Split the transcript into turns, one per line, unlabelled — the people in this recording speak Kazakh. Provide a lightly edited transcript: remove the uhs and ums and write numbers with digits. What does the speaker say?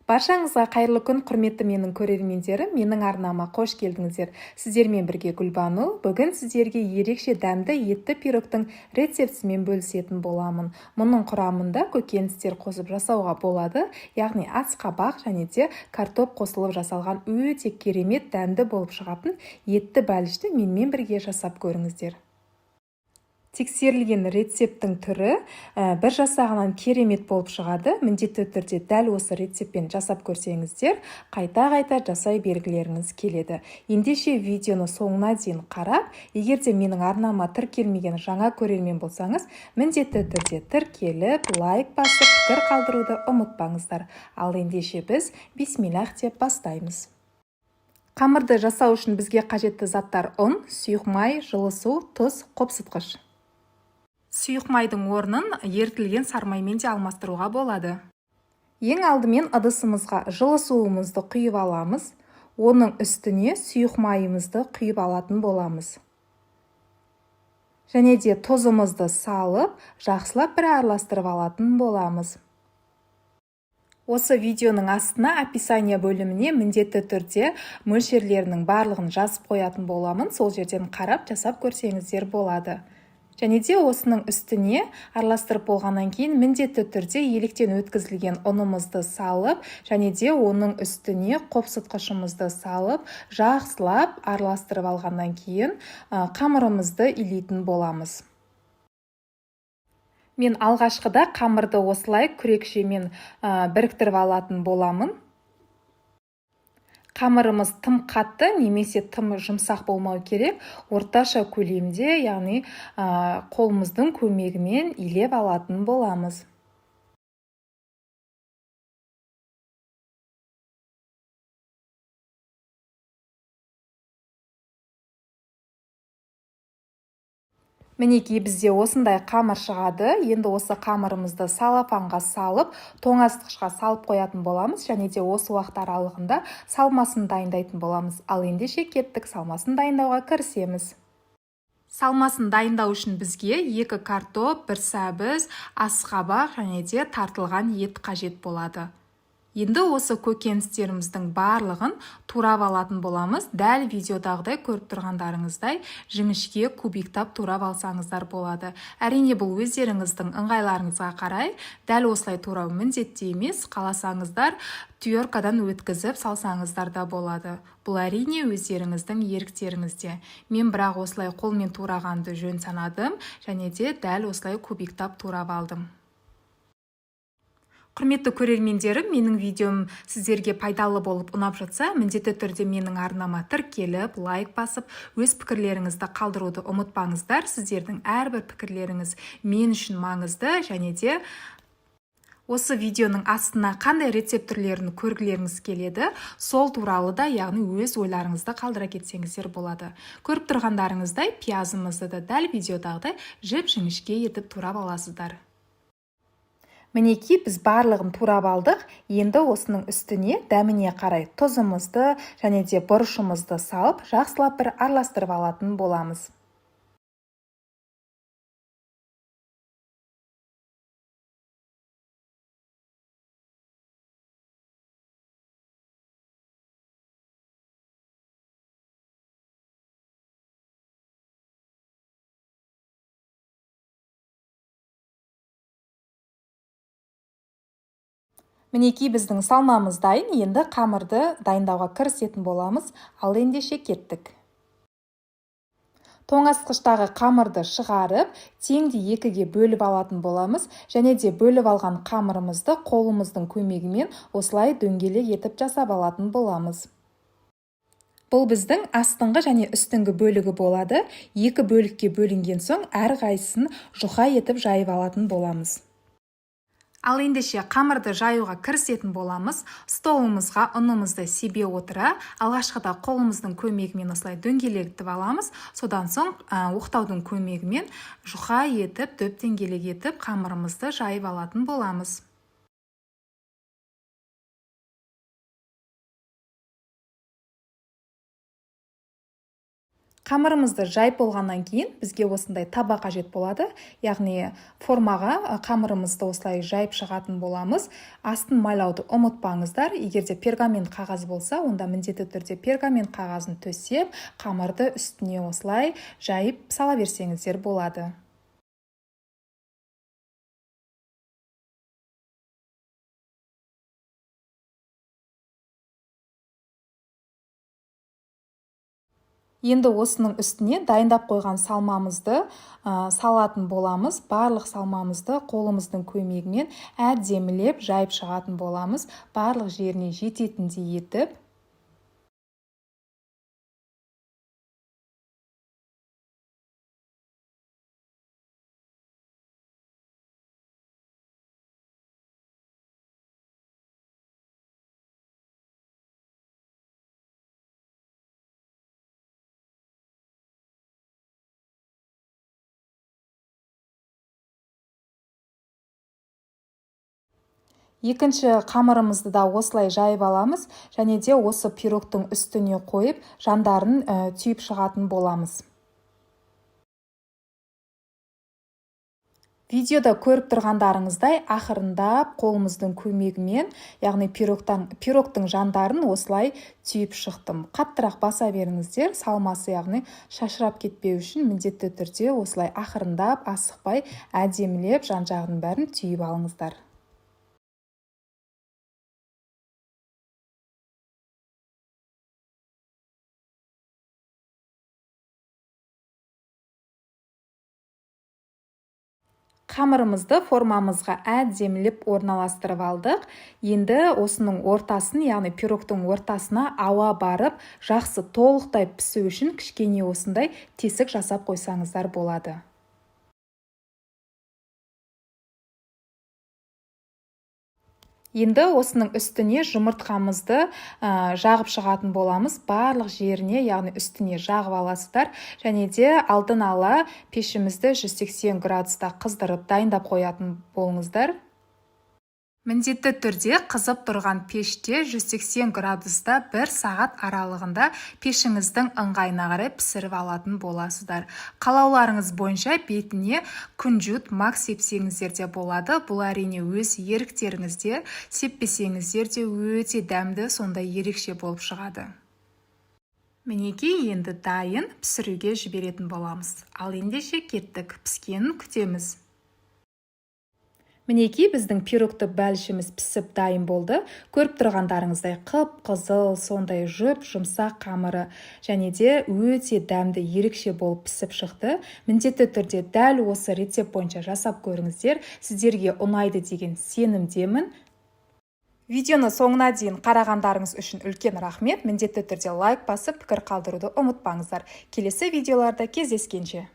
Баршаңызға қайырлы күн, құрметті менің көрермендерім, менің арнама қош келдіңіздер. Сіздермен бірге Гүлбану. Бүгін сіздерге ерекше дәмді етті пирогтың рецептісімен бөлісетін боламын. Мұның құрамында көкөністер қосып жасауға болады, яғни асқабақ және де картоп қосылып жасалған өте керемет дәмді болып шығатын етті бәлішті менімен бірге жасап көріңіздер. Тексерілген рецепттің түрі бір жасағаннан керемет болып шығады. Міндетті түрде дәл осы рецептпен жасап көрсеңіздер, қайта-қайта жасай бергілеріңіз келеді. Ендеше видеоны соңына дейін қарап, егер де менің арнама тіркелмеген жаңа көрермен болсаңыз, міндетті түрде тіркеліп, лайк басып, пікір қалдыруды ұмытпаңыздар. Ал ендеше біз бисмиллах деп бастаймыз. Қамырды жасау үшін бізге қажетті заттар: ұн, сұйық май, жылы су, тұз, қопсытқыш. Сұйық майдың орнын ерітілген сармаймен де алмастыруға болады. Ең алдымен ыдысымызға жылы суымызды құйып аламыз. Оның үстіне сұйық майымызды құйып алатын боламыз. Және де тұзымызды салып, жақсылап бір араластырып алатын боламыз. Осы видеоның астына описание бөліміне міндетті түрде мөлшерлерінің барлығын жазып қоятын боламын. Сол жерден қарап жасап көрсеңіздер болады. Және де осының үстіне араластырып болғаннан кейін міндетті түрде електен өткізілген ұнымызды салып, және де оның үстіне қопсытқышымызды салып, жақсылап араластырып алғаннан кейін қамырымызды илейтін боламыз. Мен алғашқыда қамырды осылай күрекшемен біріктіріп алатын боламын. Қамырымыз тым қатты немесе тым жұмсақ болмау керек, орташа көлемде, яғни қолымыздың көмегімен илеп алатын боламыз. Мінекей, бізде осындай қамыр шығады. Енді осы қамырымызды салафанға салып, тоңазытқышқа салып қоятын боламыз. Және де осы уақыт аралығында салмасын дайындайтын боламыз. Ал ендеше кеттік, салмасын дайындауға кірісеміз. Салмасын дайындау үшін бізге 2 картоп, 1 сәбіз, асқабақ және де тартылған ет қажет болады. Енді осы көкөністеріміздің барлығын турап алатын боламыз. Дәл видеодағыдай көріп тұрғандарыңыздай жіңішке кубиктап турап алсаңыздар болады. Әрине, бұл өздеріңіздің ыңғайларыңызға қарай, дәл осылай турау міндетті емес, қаласаңыздар түйеркадан өткізіп салсаңыздар да болады. Бұл әрине өздеріңіздің еріктеріңізде. Мен бірақ осылай қолмен турағанды жөн санадым және де дәл осылай кубиктап турап алдым. Құрметті көрермендерім, менің видеом сіздерге пайдалы болып ұнап жатса, міндетті түрде менің арнама тіркеліп, лайк басып, өз пікірлеріңізді қалдыруды ұмытпаңыздар. Сіздердің әрбір пікірлеріңіз мен үшін маңызды. Және де осы видеоның астына қандай рецепт түрлерін көргілеріңіз келеді, сол туралы да, яғни өз ойларыңызды қалдыра кетсеңіздер болады. Көріп тұрғандарыңыздай, пиязымызды да дәл видеодағыдай жіп-жіңішке етіп турап аласыздар. Мінекей, біз барлығын турап алдық. Енді осының үстіне дәміне қарай тұзымызды және де бұрышымызды салып, жақсылап бір араластырып алатын боламыз. Мінекей, біздің салмамыз дайын. Енді қамырды дайындауға кірісетін боламыз. Ал ендеше кеттік. Тоңазытқыштағы қамырды шығарып, теңдей екіге бөліп алатын боламыз. Және де бөліп алған қамырымызды қолымыздың көмегімен осылай дөңгелек етіп жасап алатын боламыз. Бұл біздің астыңғы және үстіңгі бөлігі болады. Екі бөлікке бөлінген соң әрқайсысын жұқа етіп жайып алатын боламыз. Ал ендеше қамырды жаюға кірісетін боламыз. Столымызға ұнымызды себе отыра, алғашқыда қолымыздың көмегімен осылай дөңгелетіп аламыз. Содан соң оқтаудың көмегімен жұқа етіп, дөп-дөңгелек етіп қамырымызды жайып алатын боламыз. Қамырымызды жайып болғаннан кейін бізге осындай таба қажет болады, яғни формаға қамырымызды осылай жайып шығатын боламыз. Астын майлауды ұмытпаңыздар. Егер де пергамент қағаз болса, онда міндетті түрде пергамент қағазын төсеп, қамырды үстіне осылай жайып сала берсеңіздер болады. Енді осының үстіне дайындап қойған салмамызды салатын боламыз. Барлық салмамызды қолымыздың көмегімен әдемілеп жайып шығатын боламыз. Барлық жеріне жететіндей етіп. Екінші қамырымызды да осылай жайып аламыз және де осы пирогтың үстіне қойып, жандарын түйіп шығатын боламыз. Видеода көріп тұрғандарыңыздай, ақырындап қолымыздың көмегімен, яғни пирогтың жандарын осылай түйіп шықтым. Қаттырақ баса беріңіздер, салмасы яғни шашырап кетпеу үшін міндетті түрде осылай ақырындап, асықпай, әдемілеп жан-жағының бәрін түйіп алыңыздар. Қамырымызды формамызға әдемілеп орналастырып алдық. Енді осының ортасын, яғни пирогтың ортасына ауа барып, жақсы толықтай пісу үшін кішкене осындай тесік жасап қойсаңыздар болады. Енді осының үстіне жұмыртқамызды жағып шығатын боламыз. Барлық жеріне, яғни үстіне жағып аласыздар. Және де алдын ала пешімізді 180 градуста қыздырып дайындап қоятын болыңыздар. Міндетті түрде қызып тұрған пеште 180 градуста 1 сағат аралығында пешіңіздің ыңғайына қарай пісіріп алатын боласыздар. Қалауларыңыз бойынша бетіне күнжут, мак сепсеңіздер де болады. Бұл әрине өз еріктеріңізде, сеппесеңіздер де өте дәмді, сондай ерекше болып шығады. Мінекей, енді дайын, пісіруге жіберетін боламыз. Ал ендеше кеттік, піскенін күтеміз. Мінекей, біздің пирогты бәлішіміз пісіп дайын болды. Көріп тұрғандарыңыздай қып-қызыл, сондай жұп-жұмсақ қамыры және де өте дәмді, ерекше болып пісіп шықты. Міндетті түрде дәл осы рецепт бойынша жасап көріңіздер. Сіздерге ұнайды деген сенімдемін. Видеоны соңына дейін қарағандарыңыз үшін үлкен рахмет. Міндетті түрде лайк басып, пікір қалдыруды ұмытпаңыздар. Келесі видеоларда кездескенше.